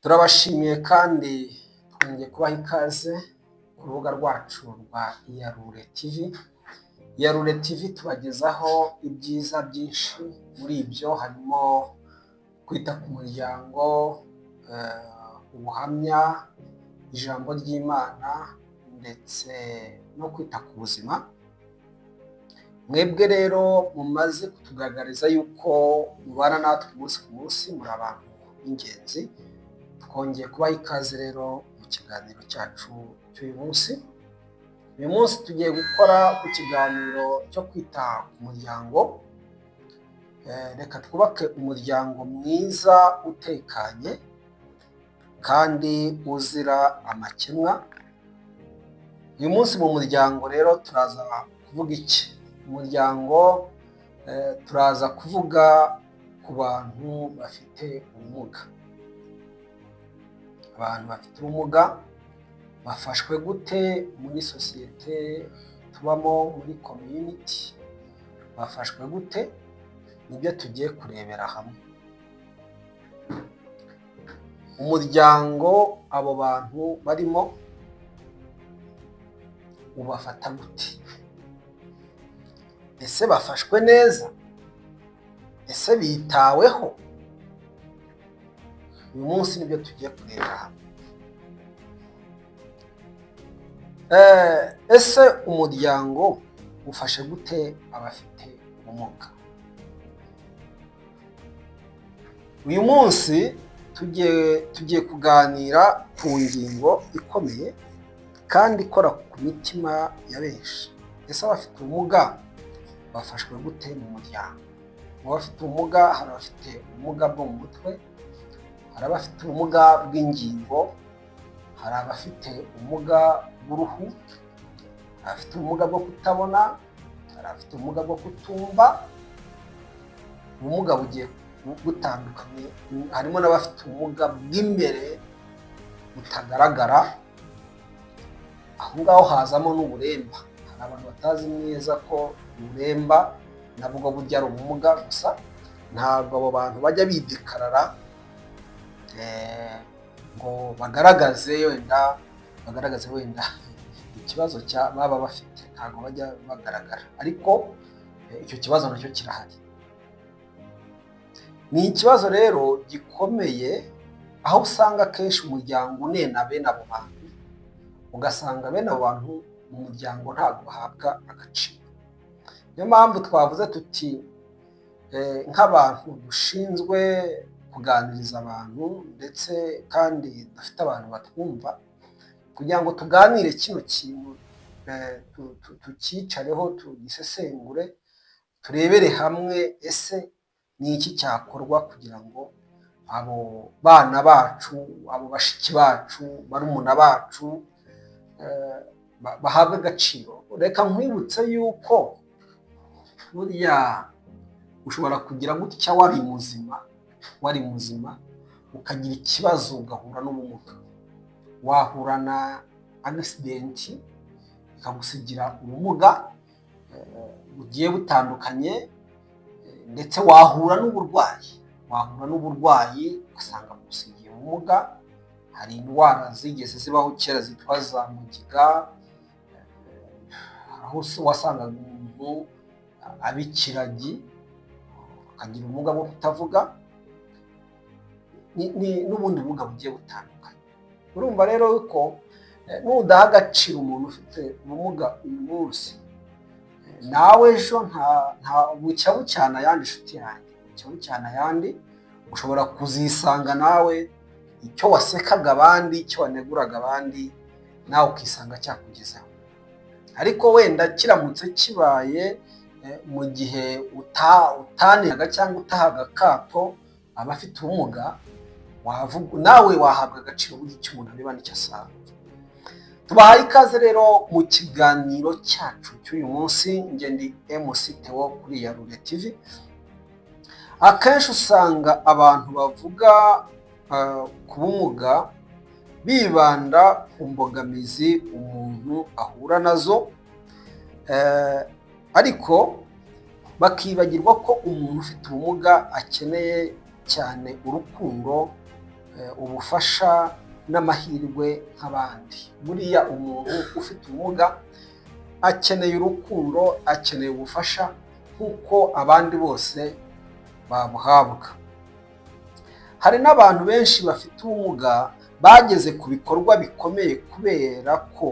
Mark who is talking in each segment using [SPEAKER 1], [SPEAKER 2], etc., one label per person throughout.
[SPEAKER 1] Turabashimiye kandi twongeye kubaha ikaze ku rubuga rwacu rwa Iyarure TV. Iyarure TV tubagezaho ibyiza byinshi, muri ibyo harimo kwita ku muryango, ubuhamya, ijambo ry'Imana ndetse no kwita ku buzima. Mwebwe rero mumaze kutugaragariza yuko mubana natwe umunsi ku munsi, muri abantu b'ingenzi. Twongeye kubaha ikaze rero mu kiganiro cyacu cy'uyu munsi. Uyu munsi tugiye gukora ku kiganiro cyo kwita ku muryango. Reka twubake umuryango mwiza utekanye kandi uzira amakemwa. Uyu munsi mu muryango rero turaza kuvuga iki? Umuryango, turaza kuvuga ku bantu bafite ubumuga. Abantu bafite ubumuga bafashwe gute muri sosiyete tubamo, muri community bafashwe gute? Nibyo tugiye kurebera hamwe. Umuryango abo bantu barimo ubafata gute? Ese bafashwe neza? Ese bitaweho? Uyu munsi nibyo tugiye kurebera hamwe. Ese umuryango ufashe gute abafite ubumuga? Uyu munsi tugiye kuganira ku ngingo ikomeye kandi ikora ku mitima ya benshi. Ese abafite ubumuga bafashwe gute mu muryango? Mu bafite ubumuga hari abafite ubumuga bwo mu mutwe, hari abafite ubumuga bw'ingingo, hari abafite ubumuga bw'uruhu, hari abafite ubumuga bwo kutabona, hari abafite ubumuga bwo kutumva. Ubumuga bugiye butandukanye, harimo n'abafite ubumuga bw'imbere butagaragara. Aho ngaho hazamo n'uburemba. Hari abantu batazi neza ko uburemba nabwo burya ari ubumuga, gusa ntabwo abo bantu bajya bidekarara ngo bagaragaze wenda ikibazo cya baba bafite, ntabwo bajya bagaragara, ariko icyo kibazo nacyo kirahari. Ni ikibazo rero gikomeye, aho usanga akenshi umuryango unena bene abo bantu, ugasanga bene abo bantu mu muryango ntabwo bahabwa agaciro. Niyo mpamvu twavuze tuti nk'abantu dushinzwe kuganiriza abantu ndetse kandi dufite abantu batwumva, kugira ngo tuganire kino kintu, tucyicareho, tugisesengure, turebere hamwe ese ni iki cyakorwa kugira ngo abo bana bacu, abo bashiki bacu, barumuna bacu bahabwe agaciro. Reka nkwibutse yuko burya ushobora kugira gutya wari muzima ukagira ikibazo, ugahura n'ubumuga, wahura na accident ikagusigira ubumuga bugiye butandukanye, ndetse wahura n'uburwayi ugasanga bugusigiye ubumuga. Hari indwara zigeze zibaho kera zitwa za mugiga, aho wasangaga umuntu aba ikiragi, akagira ubumuga bwo kutavuga n'ubundi bumuga bugiye butandukanye. Urumva rero ko nudaha agaciro umuntu ufite ubumuga uyu munsi, nawe ejo nta bucya bucyana ayandi, inshuti yanjye, bucya bucyana ayandi, ushobora kuzisanga nawe icyo wasekaga abandi, icyo waneguraga abandi, nawe ukisanga cyakugezeho. Ariko wenda kiramutse kibaye mu gihe utanenaga cyangwa utahaga akato abafite ubumuga, nawe wahabwa agaciro. Burya icyo umuntu areba nicyo asarura. Tubahaye ikaze rero mu kiganiro cyacu cy'uyu munsi. Njye ndi MC Theo kuri Iyarure TV. Akenshi usanga abantu bavuga ku bumuga bibanda ku mbogamizi umuntu ahura nazo, ariko bakibagirwa ko umuntu ufite ubumuga akeneye cyane urukundo. ubufasha n'amahirwe nk'abandi. Buriya umuntu ufite ubumuga akeneye urukundo, akeneye ubufasha nk'uko abandi bose babuhabwa. Hari n'abantu benshi bafite ubumuga bageze ku bikorwa bikomeye kubera ko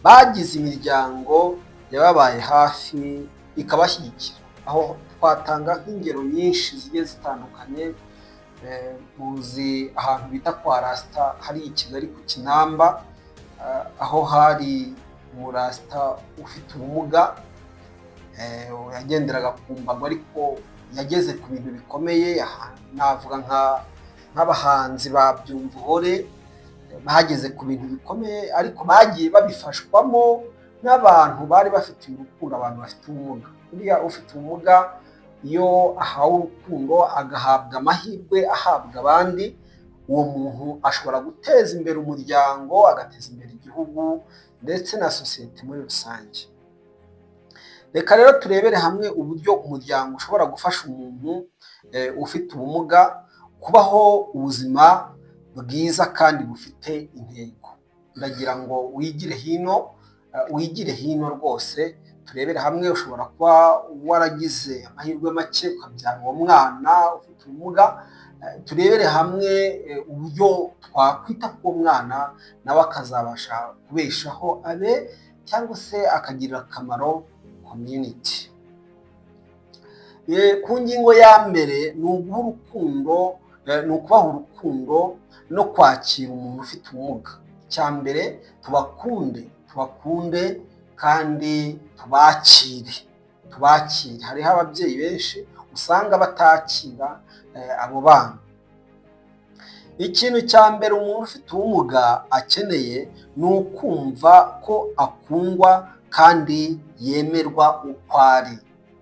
[SPEAKER 1] bagize imiryango yababaye hafi, ikabashyigikira. Aho twatanga nk'ingero nyinshi zigiye zitandukanye. Muzi ahantu bita kwa Rasita hari i Kigali ku Kinamba, aho hari umurasita ufite ubumuga, yagenderaga ku mbago ariko yageze ku bintu bikomeye. Navuga nk'abahanzi ba Byumvuhore bageze ku bintu bikomeye, ariko bagiye babifashwamo n'abantu bari bafitiye urukundo abantu bafite ubumuga. Buriya ufite ubumuga iyo ahawe urukundo, agahabwa amahirwe ahabwa abandi, uwo muntu ashobora guteza imbere umuryango, agateza imbere igihugu ndetse na sosiyete muri rusange. Reka rero turebere hamwe uburyo umuryango ushobora gufasha umuntu ufite ubumuga kubaho ubuzima bwiza kandi bufite intego. Ndagira ngo wigire hino, wigire hino rwose, turebere hamwe. Ushobora kuba waragize amahirwe make ukabyara uwo mwana ufite ubumuga. Turebere hamwe uburyo twakwita ku mwana, nawe akazabasha kubeshaho abe cyangwa se akagirira akamaro community. Ku ngingo ya mbere ni uguha urukundo, ni ukubaha urukundo no kwakira umuntu ufite ubumuga. Icya mbere, tubakunde, tubakunde kandi tubakire, tubakire. Hariho ababyeyi benshi usanga batakira abo bana. Ikintu cya mbere umuntu ufite ubumuga akeneye ni ukumva ko akundwa kandi yemerwa uko ari.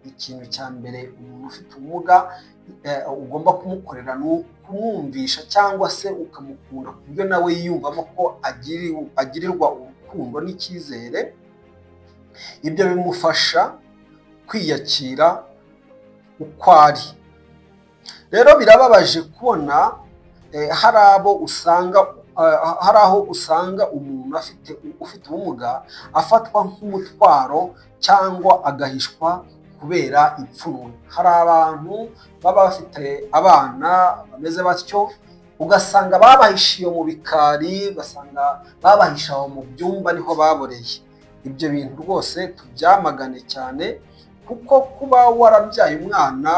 [SPEAKER 1] Ikintu cya mbere umuntu ufite ubumuga ugomba kumukorera ni ukumwumvisha cyangwa se ukamukunda, ku buryo nawe yiyumvamo ko agirirwa urukundo n'icyizere. Ibyo bimufasha kwiyakira uko ari. Rero birababaje kubona hari abo usanga, hari aho usanga umuntu ufite ubumuga afatwa nk'umutwaro cyangwa agahishwa kubera ipfunwe. Hari abantu baba bafite abana bameze batyo, ugasanga babahishe iyo mu bikari, ugasanga babahishe aho mu byumba niho baboreye. Ibyo bintu rwose tubyamagane cyane, kuko kuba warabyaye umwana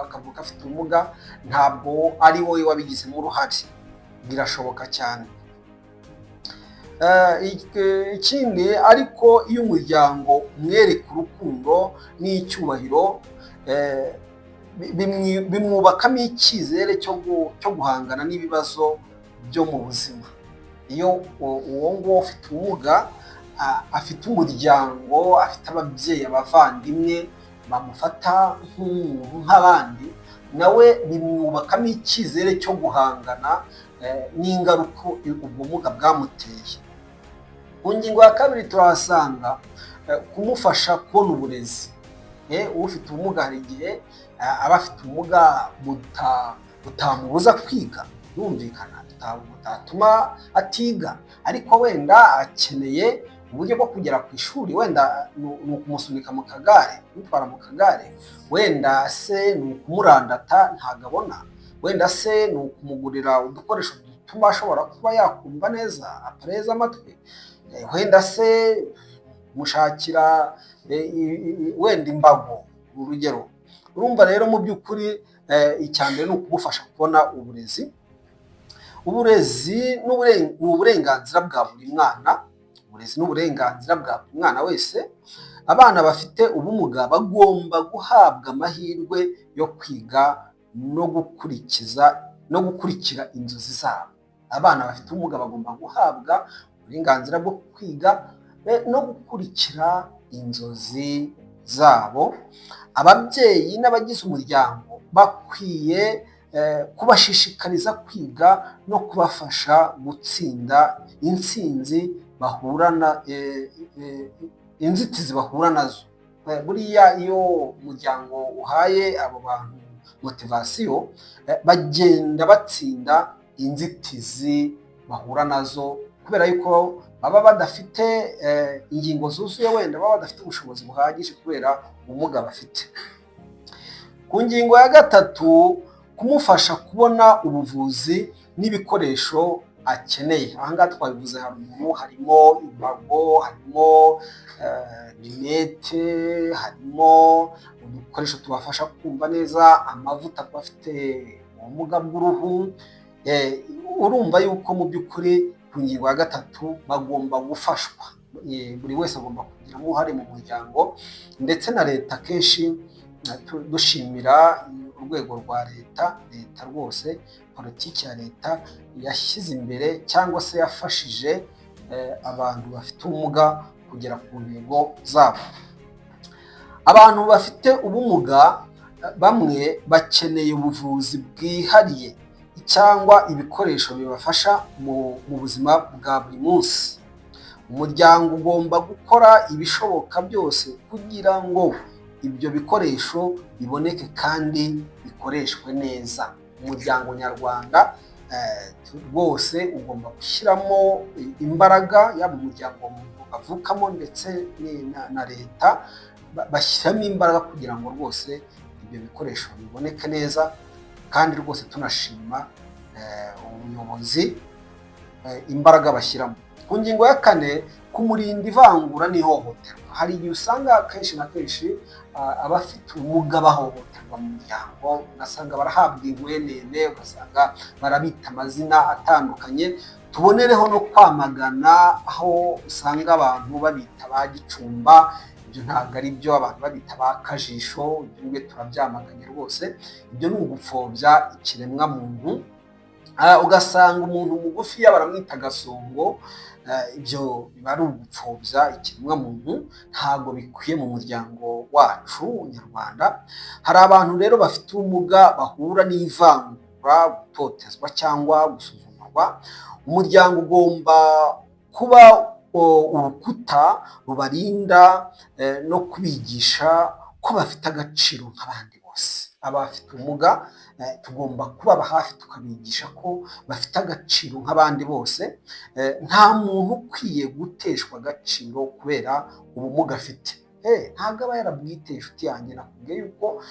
[SPEAKER 1] akavuka afite ubumuga ntabwo ari wowe wabigizemo uruhare, birashoboka cyane. Ikindi ariko, iyo umuryango umwereka urukundo n'icyubahiro, bimwubakamo icyizere cyo guhangana n'ibibazo byo mu buzima. Iyo uwo nguwo ufite ubumuga afite umuryango, afite ababyeyi, abavandimwe bamufata nk'umuntu nk'abandi, nawe bimwubakamo icyizere cyo guhangana n'ingaruka ubumuga bwamuteye. Ku ngingo ya kabiri turahasanga kumufasha kubona uburezi. Ufite ubumuga hari igihe aba afite ubumuga butamubuza kwiga, birumvikana, butatuma atiga, ariko wenda akeneye uburyo bwo kugera ku ishuri. Wenda ni ukumusunika mu kagare, kumutwara mu kagare, wenda se ni ukumurandata, ntabwo abona, wenda se ni ukumugurira udukoresho dutuma ashobora kuba yakumva neza, appareil z'amatwi, wenda se kumushakira wenda imbago, urugero. Urumva rero, mu by'ukuri icya mbere ni ukumufasha kubona uburezi. Uburezi ni uburenganzira bwa buri mwana. Uburezi ni uburenganzira bwa buri mwana wese. Abana bafite ubumuga bagomba guhabwa amahirwe yo kwiga no gukurikiza no gukurikira inzozi zabo. Abana bafite ubumuga bagomba guhabwa uburenganzira bwo kwiga no gukurikira inzozi zabo. Ababyeyi n'abagize umuryango bakwiye kubashishikariza kwiga no kubafasha gutsinda intsinzi bahura, inzitizi bahura nazo. Buriya iyo umuryango uhaye abo bantu motivation, bagenda batsinda inzitizi bahura nazo, kubera yuko baba badafite ingingo zuzuye, wenda baba badafite ubushobozi buhagije kubera ubumuga bafite. Ku ngingo ya gatatu, kumufasha kubona ubuvuzi n'ibikoresho akeneye. Aha ngaha twabivuze haruguru, harimo imbago, harimo lunettes, harimo udukoresho tubafasha kumva neza, amavuta ku bafite ubumuga bw'uruhu. Urumva yuko mu by'ukuri ku ngingo ya gatatu bagomba gufashwa. Buri wese agomba kugiramo uruhare mu muryango ndetse na leta. Akenshi dushimira urwego rwa leta. Leta rwose, politiki ya leta yashyize imbere cyangwa se yafashije abantu bafite ubumuga kugera ku ntego zabo. Abantu bafite ubumuga bamwe bakeneye ubuvuzi bwihariye cyangwa ibikoresho bibafasha mu buzima bwa buri munsi. Umuryango ugomba gukora ibishoboka byose kugira ngo ibyo bikoresho biboneke kandi bikoreshwe neza. Umuryango nyarwanda rwose ugomba gushyiramo imbaraga, yaba umuryango bavukamo ndetse na leta, bashyiramo imbaraga kugira ngo rwose ibyo bikoresho biboneke neza. Kandi rwose tunashima ubuyobozi imbaraga bashyiramo. Ku ngingo ya kane, kumurinda ivangura n'ihohoterwa. Hari igihe usanga kenshi na kenshi abafite ubumuga bahohoterwa mu muryango, ugasanga barahabwa inkwenene, ugasanga barabita amazina atandukanye. Tubonereho no kwamagana aho usanga abantu babita ba gicumba. Ibyo ntabwo ari byo. Abantu babita ba kajisho, ibyo ngibyo turabyamaganye rwose. Ibyo ni ugupfobya ikiremwamuntu. Ugasanga umuntu mugufiya baramwita gasongo. Ibyo biba ari ugupfobya ikiremwamuntu, ntabwo bikwiye mu muryango wacu nyarwanda. Hari abantu rero bafite ubumuga bahura n'ivangura, gutotezwa cyangwa gusuzugurwa. Umuryango ugomba kuba urukuta rubarinda no kubigisha ko bafite agaciro nk'abandi bose. Abafite ubumuga tugomba kubaba hafi, tukabigisha ko bafite agaciro nk'abandi bose. Nta muntu ukwiye guteshwa agaciro kubera ubumuga afite. Ntabwo aba yarabwiteye. Inshuti yanjye, nakubwiye yuko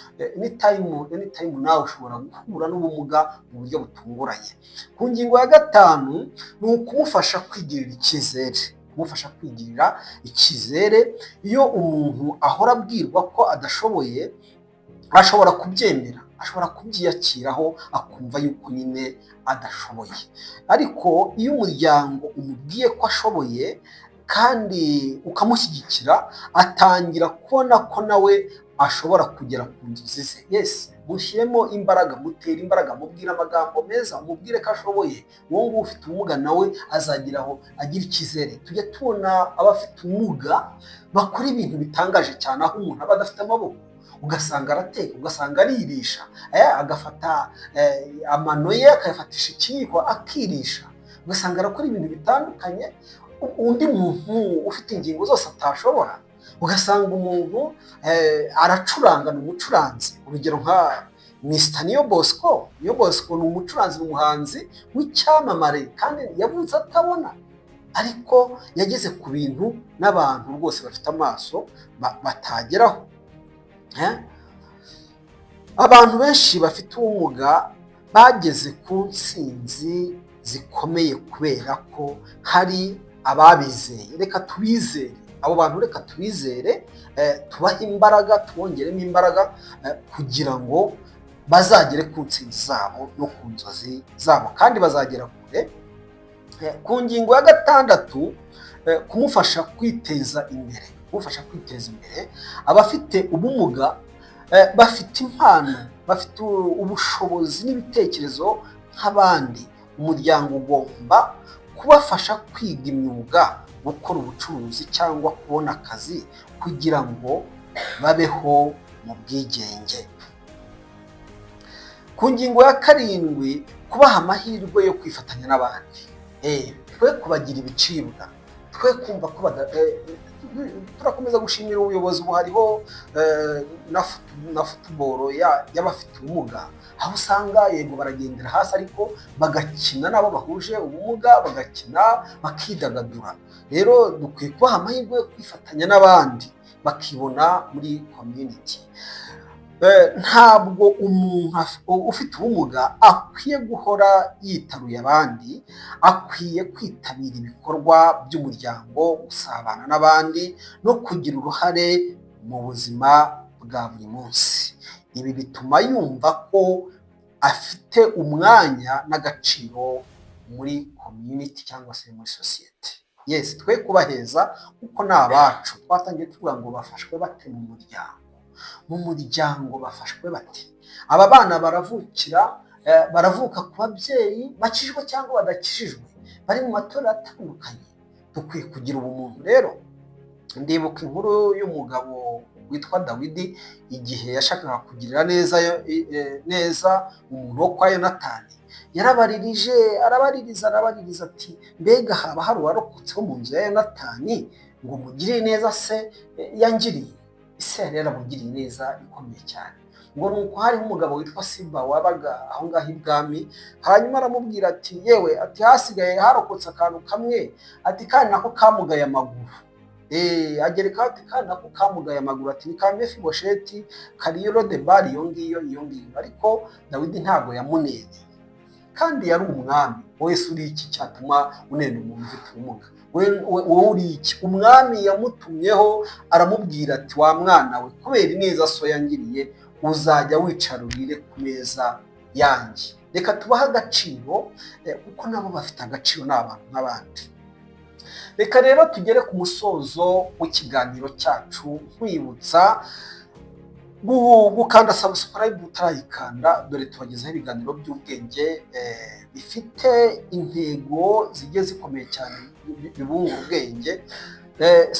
[SPEAKER 1] anytime nawe ushobora guhura n'ubumuga mu buryo butunguranye. Ku ngingo ya gatanu, ni ukumufasha kwigirira icyizere. Kumufasha kwigirira icyizere: iyo umuntu ahora abwirwa ko adashoboye, ashobora kubyemera, ashobora kubyiyakiraho, akumva yuko nyine adashoboye. Ariko iyo umuryango umubwiye ko ashoboye kandi ukamushyigikira, atangira kubona ko nawe ashobora kugera ku nzozi ze. Yes, mushyiremo imbaraga, mutere imbaraga, mubwire amagambo meza, umubwire ko ashoboye. Uwo nguwo ufite ubumuga nawe azageraho agira icyizere. Tujya tubona abafite ubumuga bakora ibintu bitangaje cyane, aho umuntu aba adafite amaboko ugasanga arateka, ugasanga aririsha, agafata amano ye akayafatisha ikiyiko akirisha, ugasanga arakora ibintu bitandukanye undi muntu ufite ingingo zose atashobora. Ugasanga umuntu aracuranga, ni umucuranzi. Urugero nka Mr Niyo Bosco. Niyo Bosco ni umucuranzi, ni umuhanzi w'icyamamare, kandi yavutse atabona, ariko yageze ku bintu n'abantu rwose bafite amaso batageraho. Abantu benshi bafite ubumuga bageze ku ntsinzi zikomeye kubera ko hari ababizeye. Reka tubizere abo bantu, reka tubizere, tubahe imbaraga, tubongeremo imbaraga kugira ngo bazagere ku ntsinzi zabo no ku nzozi zabo, kandi bazagera kure. Ku ngingo ya gatandatu, kumufasha kwiteza imbere. Kumufasha kwiteza imbere: abafite ubumuga bafite impano, bafite ubushobozi n'ibitekerezo nk'abandi. Umuryango ugomba kubafasha kwiga imyuga, gukora ubucuruzi cyangwa kubona akazi kugira ngo babeho mu bwigenge. Ku ngingo ya karindwi, kubaha amahirwe yo kwifatanya n'abandi. Twe kubagira ibicibwa, twe kumva ko Turakomeza gushimira ubuyobozi. Ubu hariho na football y'abafite ubumuga, aho usanga yego baragendera hasi, ariko bagakina n'abo bahuje ubumuga, bagakina bakidagadura. Rero dukwiye kubaha amahirwe yo kwifatanya n'abandi, bakibona muri community. Ntabwo umuntu ufite ubumuga akwiye guhora yitaruye abandi. Akwiye kwitabira ibikorwa by'umuryango, gusabana n'abandi no kugira uruhare mu buzima bwa buri munsi. Ibi bituma yumva ko afite umwanya n'agaciro muri community cyangwa se muri sosiyete. Yes, twe kubaheza kuko ni abacu. Twatangiye tuvuga ngo bafashwe bate mu muryango? Mu muryango bafashwe bate? Aba bana baravukira, baravuka ku babyeyi bakijijwe cyangwa badakijijwe, bari mu matorero atandukanye. Dukwiye kugira ubumuntu. Rero ndibuka inkuru y'umugabo witwa Dawidi, igihe yashakaga kugirira neza umuntu wo kwa Yonatani. Yarabaririje, arabaririza, arabaririza ati: "Mbega haba hari uwarokotse wo mu nzu ya Yonatani ngo mugirire neza se yangiriye?" Ise yari yaramugiriye neza ikomeye cyane. Ngo ni uko hariho umugabo witwa Siba wabaga aho ngaho ibwami. Hanyuma aramubwira ati: "Yewe," ati, "hasigaye harokotse akantu kamwe," ati, "kandi nako kamugaye amaguru." Agerekaho ati: "Kandi nako kamugaye amaguru," ati, "ni ka Mefibosheti kari i Lodebari iyo ngiyo, iyo ngiyo." Ariko Dawidi ntabwo yamunenye, kandi yari umwami. Wowe se uri iki cyatuma unena umuntu ufite ubumuga? Wowe uri iki? Umwami yamutumyeho, aramubwira ati: "Wa mwana we, kubera ineza so yangiriye, uzajya wicara urire ku meza yanjye." Reka tubahe agaciro, kuko nabo bafite agaciro, ni abantu nk'abandi. Reka rero tugere ku musozo w'ikiganiro cyacu, nkwibutsa gukanda subscribe utarayikanda. Dore tubagezaho ibiganiro by'ubwenge bifite intego zigiye zikomeye cyane, bibungura ubwenge.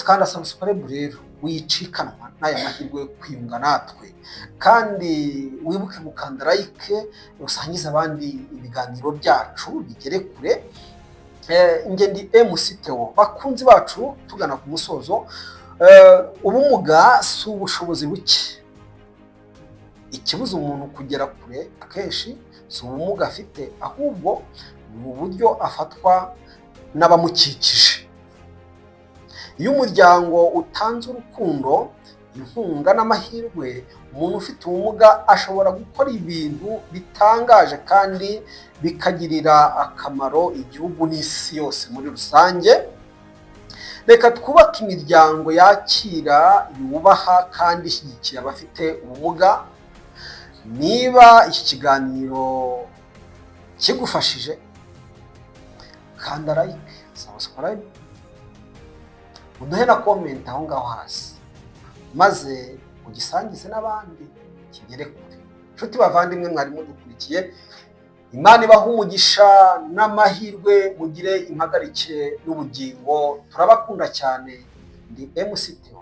[SPEAKER 1] Kanda subscribe rero, wicikanwa n'aya mahirwe yo kwiyunga natwe. Kandi wibuke gukanda like, usangize abandi ibiganiro byacu bigere kure. Njye ndi MC Theo. Bakunzi bacu, tugana ku musozo, ubumuga si ubushobozi buke. Ikibuza umuntu kugera kure akenshi si ubumuga afite, ahubwo ni uburyo afatwa n'abamukikije. Iyo umuryango utanze urukundo, inkunga n'amahirwe, umuntu ufite ubumuga ashobora gukora ibintu bitangaje kandi bikagirira akamaro igihugu n'isi yose muri rusange. Reka twubake imiryango yakira, yubaha kandi ishyigikiye abafite ubumuga. Niba iki kiganiro kigufashije, kanda like, subscribe, uduhe na comment aho ngaho hasi, maze ugisangize n'abandi kigere kure. Inshuti bavandimwe mwari mudukurikiye, Imana ibaha umugisha n'amahirwe, mugire impagarike n'ubugingo. Turabakunda cyane. Ndi MC Theo.